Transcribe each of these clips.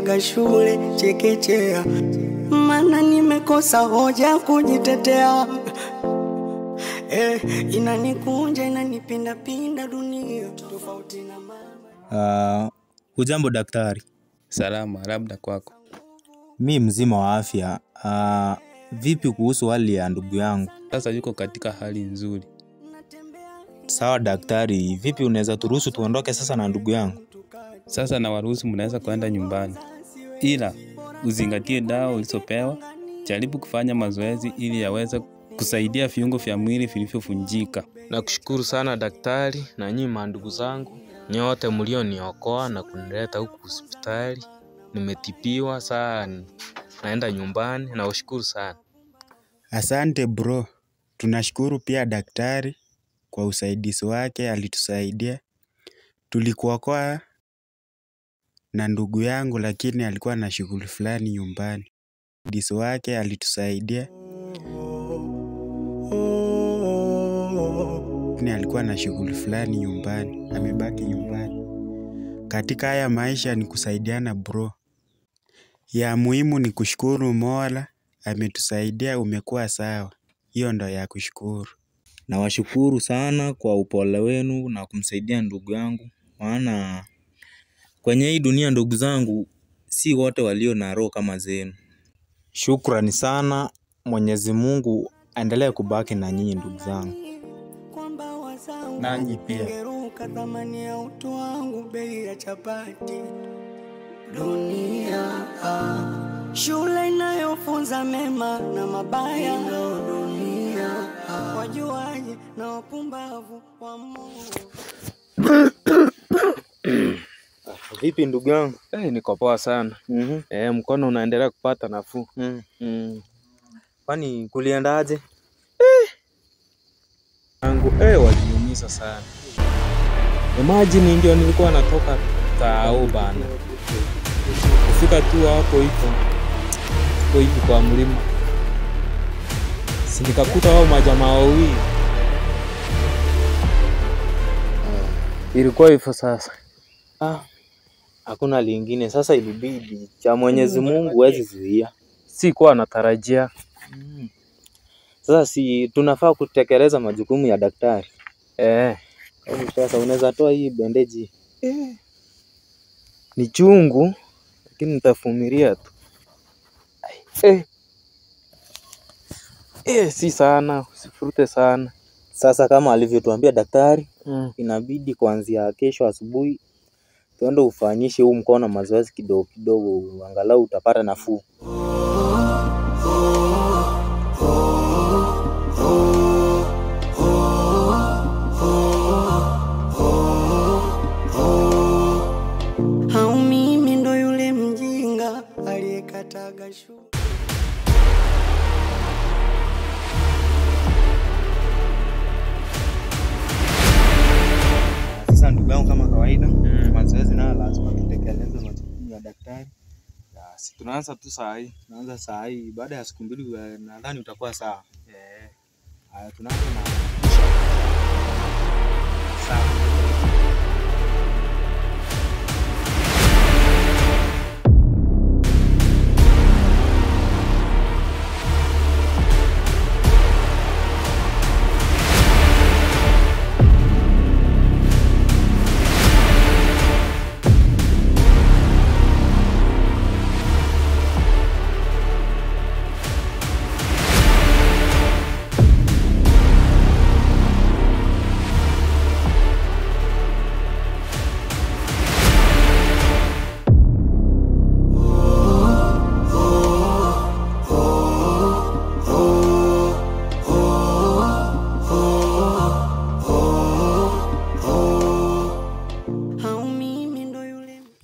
aliyekataga shule chekechea, maana nimekosa hoja kujitetea. Inanikunja inanipinda pinda dunia tofauti na mama. Hujambo daktari? Salama, labda kwako. Mi mzima wa afya. Vipi kuhusu hali ya ndugu yangu? Sasa yuko katika hali nzuri. Sawa daktari, vipi unaweza turuhusu tuondoke sasa na ndugu yangu? Sasa na waruhusu, mnaweza kwenda nyumbani. Ila uzingatie dawa ulizopewa, jaribu kufanya mazoezi ili yaweze kusaidia viungo vya mwili vilivyovunjika. Nakushukuru sana daktari na nyinyi mandugu zangu nyote mlioniokoa na kunileta huku hospitali. Nimetibiwa sasa naenda nyumbani, nawashukuru sana. Asante bro. Tunashukuru pia daktari kwa usaidizi wake, alitusaidia. Tulikuokoa na ndugu yangu, lakini alikuwa na shughuli fulani nyumbani. Usaidizi wake alitusaidia. Lakini alikuwa na shughuli fulani nyumbani, amebaki nyumbani. Katika haya maisha ni kusaidiana bro. Ya muhimu ni kushukuru Mola, ametusaidia umekuwa sawa. Hiyo ndo ya kushukuru. Nawashukuru sana kwa upole wenu na kumsaidia ndugu yangu. Maana kwenye hii dunia ndugu zangu si wote walio na roho kama zenu. Shukrani sana, Mwenyezi Mungu aendelee kubaki na nyinyi ndugu zangu. Nanyi pia. Ningeruka thamani ya utu wangu bei ya chapati. Dunia, shule inayofunza mema na mabaya. Dunia, wajuaji na wapumbavu wa Mungu. Vipi ndugu yangu? Niko poa sana. Mkono unaendelea kupata nafuu. Kwani kuliendaje? Yangu waliniumiza sana. Imagine ndio nilikuwa natoka tao bana. Kufika tu hapo hivyo. Kwa hivi kwa mlima. Si nikakuta wao majamaa wawili. Ilikuwa hivyo sasa. Hakuna lingine sasa, ilibidi cha Mwenyezi Mungu huwezi zuia. Sikuwa natarajia. Sasa si tunafaa kutekeleza majukumu ya daktari. Sasa unaweza toa hii bendeji. Ni chungu lakini nitavumilia tu. Si sana, usifurute sana. Sasa kama alivyotuambia daktari, inabidi kuanzia kesho asubuhi tuende ufanyishe huu mkono mazoezi kidogo kidogo, angalau utapata nafuu. Au mimi ndo yule mjinga aliyekataga shule. Sasa ndugu yangu, kama kawaida, mazoezi nayo lazima tutekeleze majukumu ya daktari. Si tunaanza tu saa hii. Tunaanza saa hii, baada ya siku mbili nadhani utakuwa sawa. Haya, tunaanza na sawa.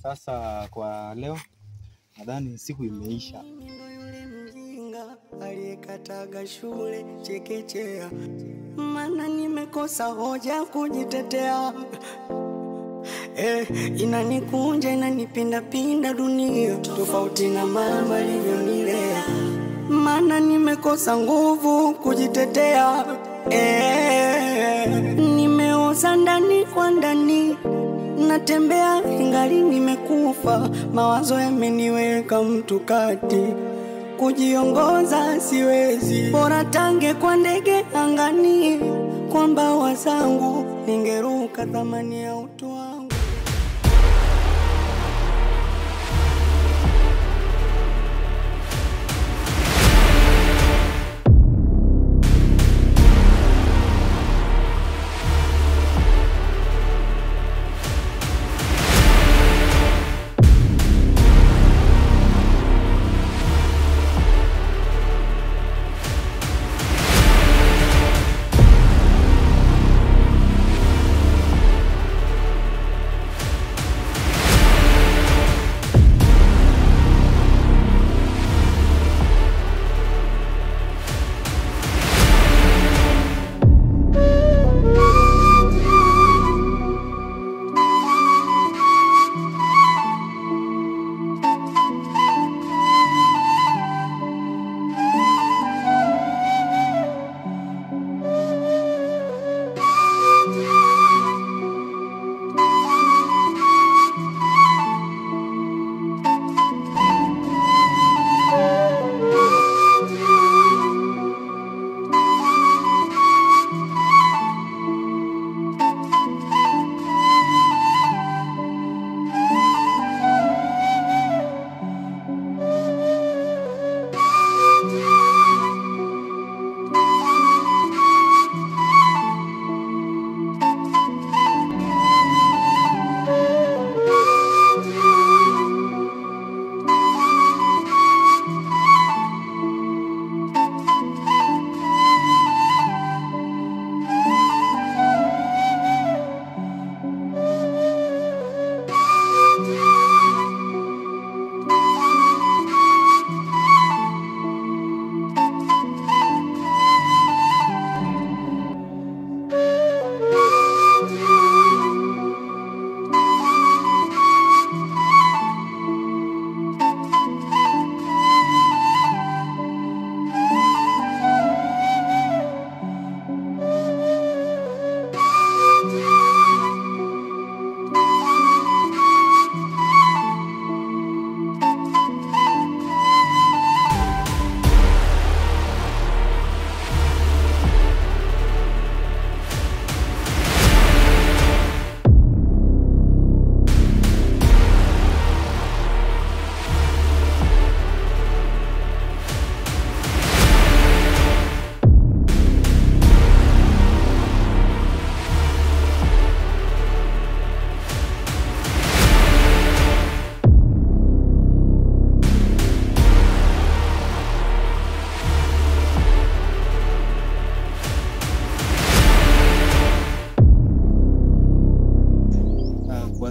Sasa kwa leo nadhani siku imeisha. Mjinga aliyekataga shule chekechea, maana nimekosa hoja kujitetea. Inanikunja inanipinda pinda dunia tofauti na mama alivyonilea, maana nimekosa nguvu kujitetea. Nimeoza ndani kwa ndani. Natembea ingali nimekufa, mawazo yameniweka mtu kati, kujiongoza siwezi, bora tange kwa ndege angani, kwa mbawa zangu ningeruka thamani ya utu wangu.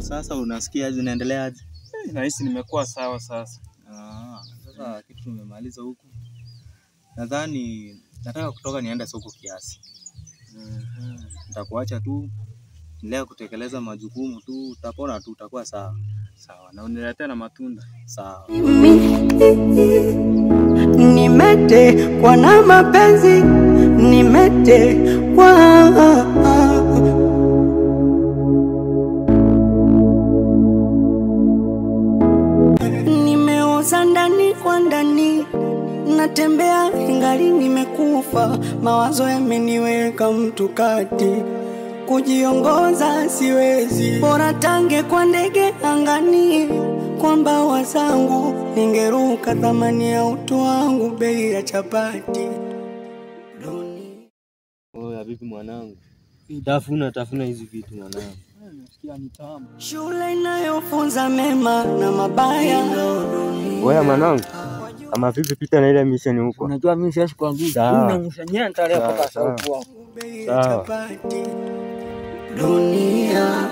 Sasa unasikia aje, unaendelea aje? Nahisi nimekuwa sawa sasa. Sasa kitu tumemaliza huku. Nadhani nataka kutoka niende soko kiasi. Nitakuacha tu endelea kutekeleza majukumu tu, utapona tu, utakuwa sawa. Sawa, na uniletee na matunda. Sawa. Nimetekwa na mapenzi, nimetekwa. Nimeoza ndani kwa ndani, natembea ingali nimekufa, mawazo yameniweka mtu kati, kujiongoza siwezi, bora tange kwa ndege angani, kwa mbawa zangu ningeruka thamani ya utu wangu, bei ya chapati. Oya vipi mwanangu? Tafuna tafuna hizi vitu mwanangu. Nasikia ni tamu. Shule inayofunza mema na mabaya. Oya mwanangu, kama vipi pita na ile mission huko. Unajua mimi siwezi kuangusha. Unangusha ntalea kwa sauti wako. Sawa. Dunia,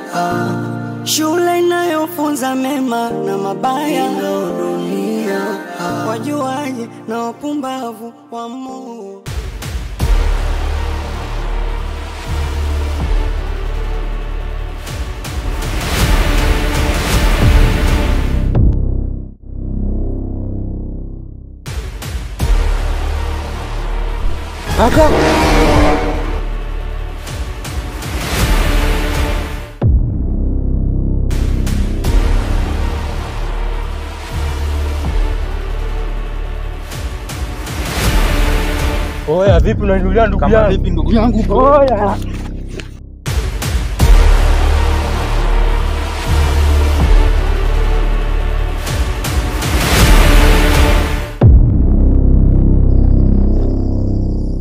shule inayofunza mema na mabaya. Dunia, wajuaji na wapumbavu wa Mungu. Aka. Oya, vipi unaniulia ndugu yangu? Kama vipi ndugu yangu? Oya.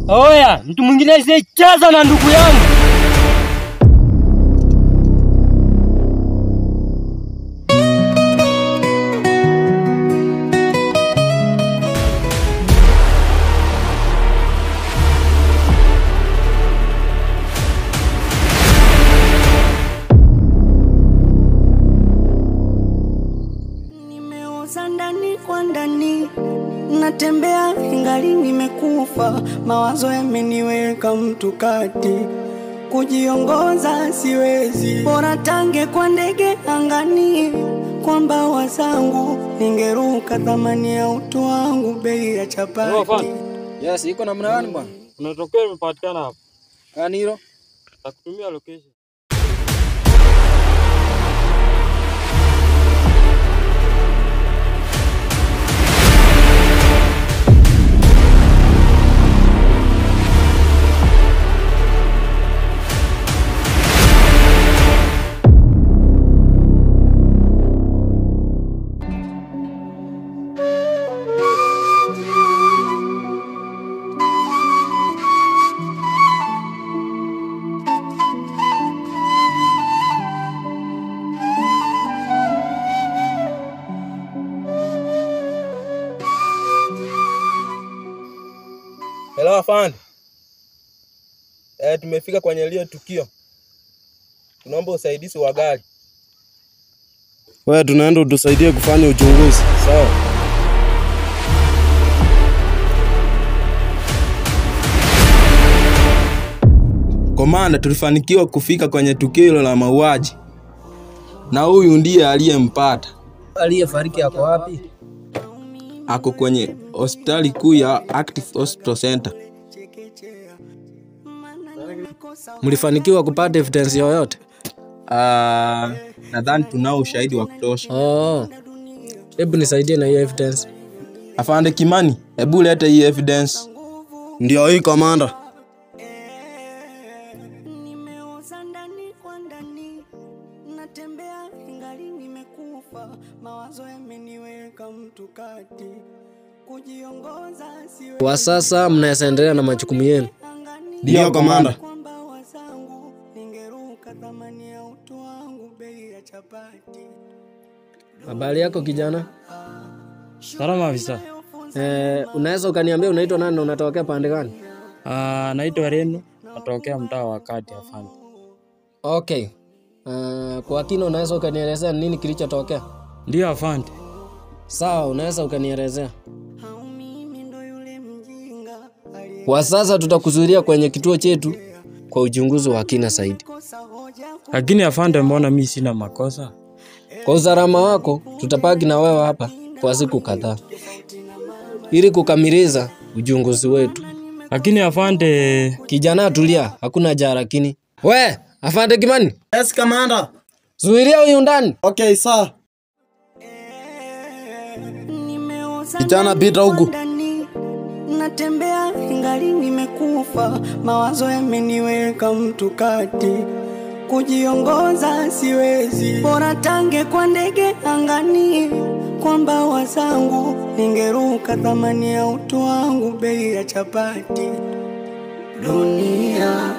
Oya, mtu mwingine asiyecheza na ndugu yangu. Nimeoza ndani kwa ndani, natembea ingali nimekufa, mawazo yameniweka mtu kati, kujiongoza siwezi, bora tange kwa ndege angani, kwa mbawa zangu ningeruka, thamani ya utu wangu bei ya chapati. Yes, iko namna gani bwana? Kuna tokeo limepatikana hapa. Gani hilo? Nakutumia location. Hello afande. Tumefika kwenye lio tukio. Tunaomba usaidizi wa gari. Wewe tunaenda utusaidie kufanya uchunguzi. Sawa. Komanda, tulifanikiwa kufika kwenye tukio hilo la mauaji. Na huyu ndiye aliyempata. Aliyefariki ako wapi? Ako kwenye hospitali kuu ya Active Hospital Center. Mlifanikiwa kupata evidence yoyote? Nadhani tunao ushahidi wa kutosha. Oh. Hebu nisaidie na hiyo evidence. Afande Kimani, hebu leta hii evidence. Ndio hii komanda. Nimeoza ndani kwa ndani, natembea ingali nimekufa, mawazo yameniweka mtu kati, kujiongoza siwezi. Kwa sasa mnaweza endelea na majukumu yenu. Ndio komanda. Kwa mbawa zangu ningeruka, thamani ya utu wangu bei ya chapati. Habari yako kijana? Salama afisa. Unaweza ukaniambia unaitwa nani na unatokea pande gani? Naitwa Reno, natokea mtaa wa Kati afande. Okay. Kwa kina unaweza ukanielezea nini kilichotokea? Ndio afande. Sawa, unaweza ukanielezea. Kwa sasa tutakuzuilia kwenye kituo chetu kwa uchunguzi wa kina zaidi. Lakini afande, mbona mimi sina makosa? Kwa usalama wako tutabaki na wewe hapa kwa siku kadhaa ili kukamilisha uchunguzi wetu. Lakini afande, Kijana tulia, hakuna jara lakini. We, afande Kimani, Yes kamanda. zuilia huyu ndani. Okay sir. Nimeoza Kijana, ndani pita kwa huku. ndani, natembea ingali nimekufa, mawazo yameniweka mtu kati, kujiongoza siwezi, bora tange kwa ndege angani, kwa mbawa zangu ningeruka, thamani ya utu wangu bei ya chapati. Dunia,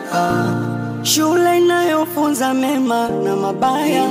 shule inayofunza mema na mabaya.